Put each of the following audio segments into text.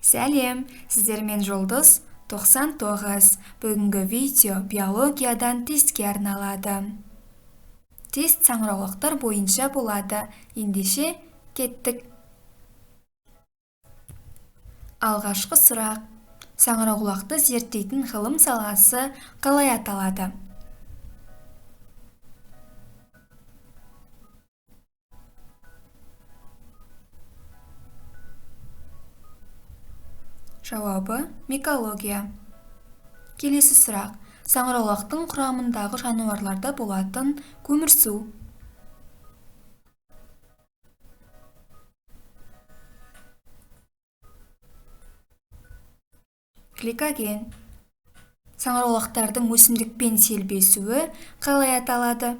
Сәлем, сіздермен Жұлдыз 99. Бүгінгі видео биологиядан тестке арналады. Тест саңырауқұлақтар бойынша болады. Ендеше кеттік. Алғашқы сұрақ. Саңырауқұлақты зерттейтін ғылым саласы қалай аталады? Жауабы микология. Келесі сұрақ. Саңырауқұлақтың құрамындағы жануарларда болатын көмірсу. Гликоген. Саңырауқұлақтардың өсімдікпен селбесуі қалай аталады?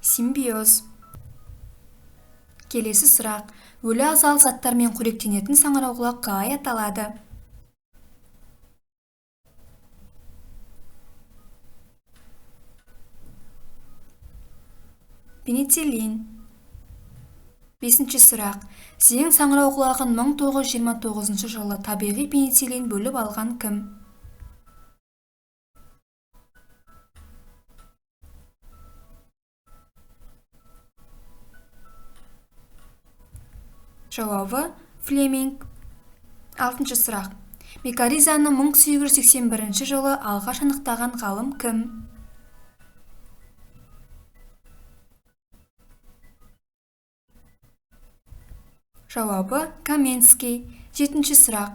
Симбиоз. Келесі сұрақ. Өлі ағзалық заттармен қоректенетін саңырауқұлақ қалай аталады? Пенициллин. Бесінші сұрақ. Зең саңырауқұлағын 1929 жылы табиғи пенициллин бөліп алған кім? Жауабы Флеминг. Алтыншы сұрақ. Микоризаны 1881 жылы алғаш анықтаған ғалым кім? Жауабы Каменский. Жетінші сұрақ.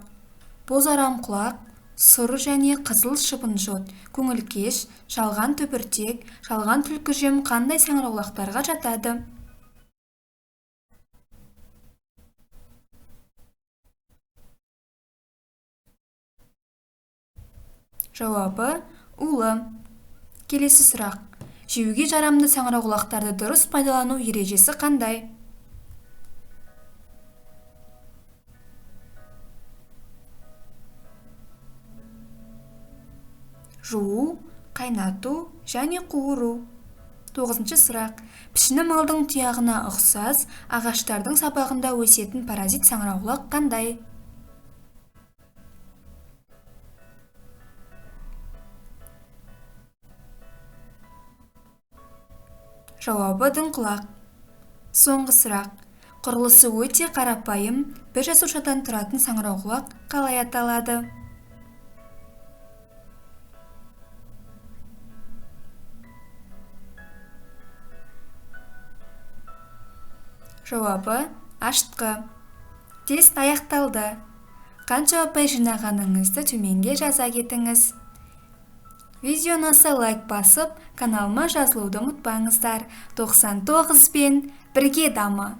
Бозарамқұлақ, сұр және қызыл шыбынжот, көңілкеш, жалған түбіртек, жалған түлкіжем қандай саңырауқұлақтарға жатады? Жауабы улы. Келесі сұрақ. Жеуге жарамды саңырауқұлақтарды дұрыс пайдалану ережесі қандай? Жуу, қайнату және қуыру. Тоғызыншы сұрақ. Пішіні малдың тұяғына ұқсас, ағаштардың сабағында өсетін паразит саңырауқұлақ қандай? Жауабы дыңқұлақ. Соңғы сұрақ. Құрылысы өте қарапайым, бір жасушадан тұратын саңырауқұлақ қалай аталады? Жауабы ашытқы. Тест аяқталды. Қанша ұпай жинағаныңызды төменге жаза кетіңіз. Видео ұнаса лайк басып, каналыма жазылуды ұмытпаңыздар. 99-бен бірге дамы!